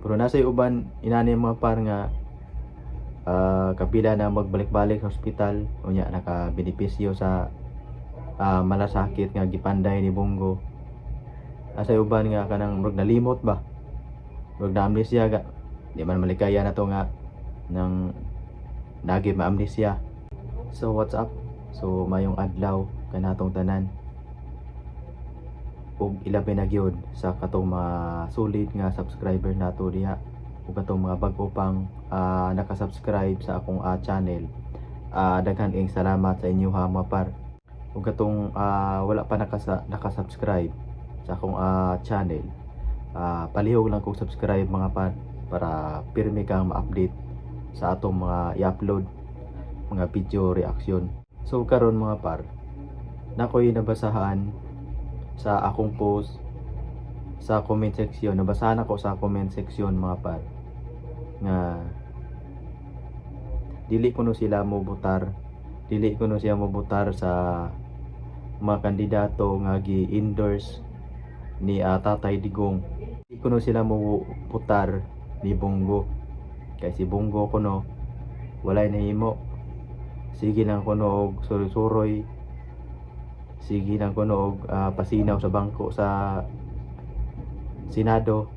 Pero nasa uban inani, mga par, nga kapila na magbalik-balik sa ospital, unya nakabenepisyo sa malasakit nga gipanday ni Bong Go. Asa uban nga kanang murag nalimot ba, murag na amnesia ga. Di man malikaya na to nga nang nagi maamnesia. So what's up? So mayong adlaw kanatong tanan ug ilabi na gyud sa katong mga solid nga subscriber nato diha ug katong mga bag-o pang naka-subscribe sa akong channel. Daghan kayong salamat sa inyo ha, mga par. Ug katong wala pa naka-subscribe sa akong channel, palihog lang kung subscribe, mga par, para pirmi kang ma-update sa atong mga i-upload mga video reaction. So karon, mga par, nakoy nabasahan sa akong post sa comment section. Nabasahan ako sa comment section, mga par, nga dili kuno sila mobotar, dili kuno siya mobotar sa mga kandidato nga gi-endorse ni Tatay Digong. Di kuno sila mobotar ni Bong Go kay si Bong Go kuno walay nahimo, sige lang kuno og suroy-suroy, sige lang kuno og pasinaw sa bangko sa Senado,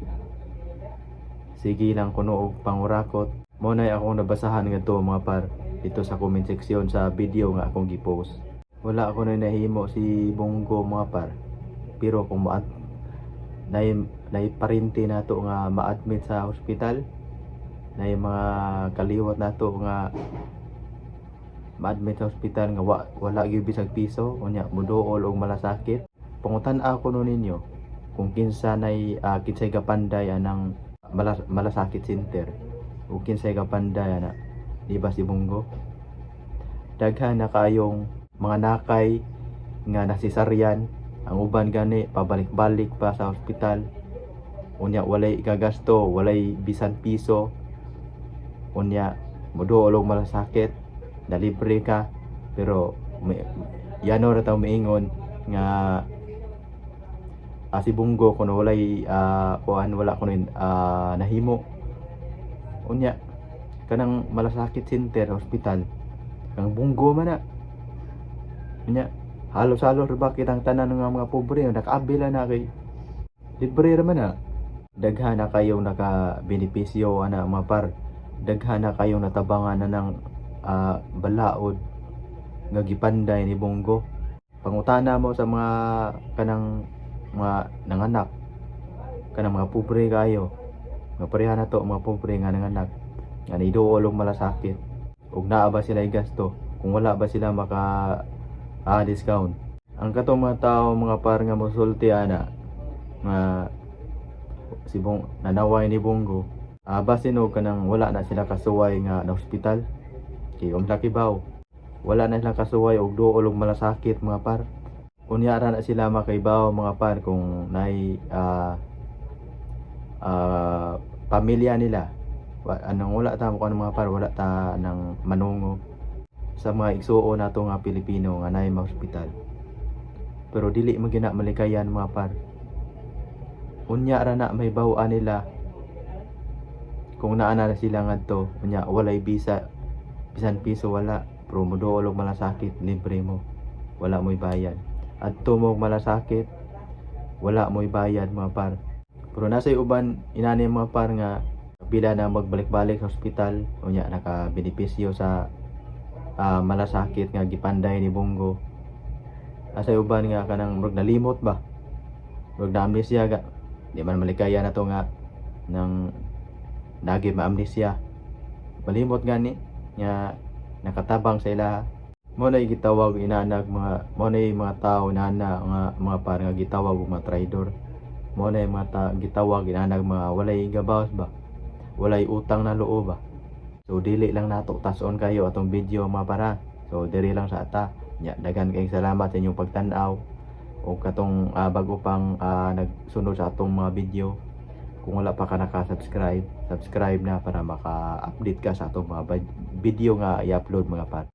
sige lang kuno og pangurakot. Mo na akong nabasahan ngadto, mga par, dito sa comment section sa video nga akong gi-post. Wala ako na nahimo si Bong Go, mga par, pero kung ma nay nay parinti nato nga ma-admit sa hospital, nay mga kaliwat nato nga ma-admit sa hospital nga wala gyud bisag piso, unya muduol og malasakit. Pangutan ako no ninyo kung kinsa nay kinsay gapanday anang malasakit center ug kinsay gapanday ana. Di ba si Bong Go? Daghan na kayong mga nakay nga nasisaryan, ang uban gani pabalik-balik pa sa ospital, unya walay ikagasto, walay bisan piso, unya muduol og malasakit na libre ka. Pero may, yano ra taw miingon nga si Bong Go kuno walay kuan, wala kuno nahimo. Unya kanang malasakit center hospital kang Bong Go man na. Unya halos-halos ra ba kitang tanan nga mga pobre nakaabila na kay libre ra man na. Daghan na kayong naka-benepisyo ana, mga par. Daghan na kayong natabangan na ng balaod nga gipanday ni Bong Go. Pangutana mo sa mga kanang mga nanganak, kanang mga pobre kayo nga pareha na to, mga pobre nga nanganak nga niduol og malasakit, ug naa ba sila gasto? Kung wala ba sila maka discount? Ang katong mga tao, mga par, nga mosulti ana nga si Bong nanaway ni Bong Go, basin og kanang wala na sila kasuway nga na ospital kay um kibaw wala na sila kasuway og duol og malasakit, mga par. Unya ra na sila makaibaw, mga par, kung nay pamilya nila. Anong wala ta mo mga par, wala ta ng manungo sa mga igsuon nato nga Pilipino nga naay ma-hospital. Pero dili man gina malikayan, mga par. Unya ra na may bawaan nila kung naa na sila ngadto, unya walay bisa bisan piso, wala, pero moduol og malasakit, libre mo, wala mo'y bayad. Adto mo og malasakit, wala mo'y bayad, mga par. Pero nasa uban inani, mga par, nga pila na magbalik-balik sa ospital, unya nakabenepisyo sa malasakit nga gipanday ni Bong Go. Asa uban nga kanang murag nalimot ba, murag na amnesia ga. Di man malikaya na to nga nang nagi maamnesia, malimot gani nga nakatabang sa ila. Mo na gitawag inanag mga, mo na mga tao inana nga, mga par, nga gitawag og mga traidor. Mo na mga gitawag inanag mga walay gabaws ba, walay utang na loob ba. So dili lang nato tason kayo atong video, mga para. So diri lang sa ata nya. Daghan kayong salamat sa inyong pagtan-aw o katong bago pang nagsunod sa atong mga video. Kung wala pa ka naka-subscribe, subscribe na para maka-update ka sa atong mga video nga i-upload, mga par.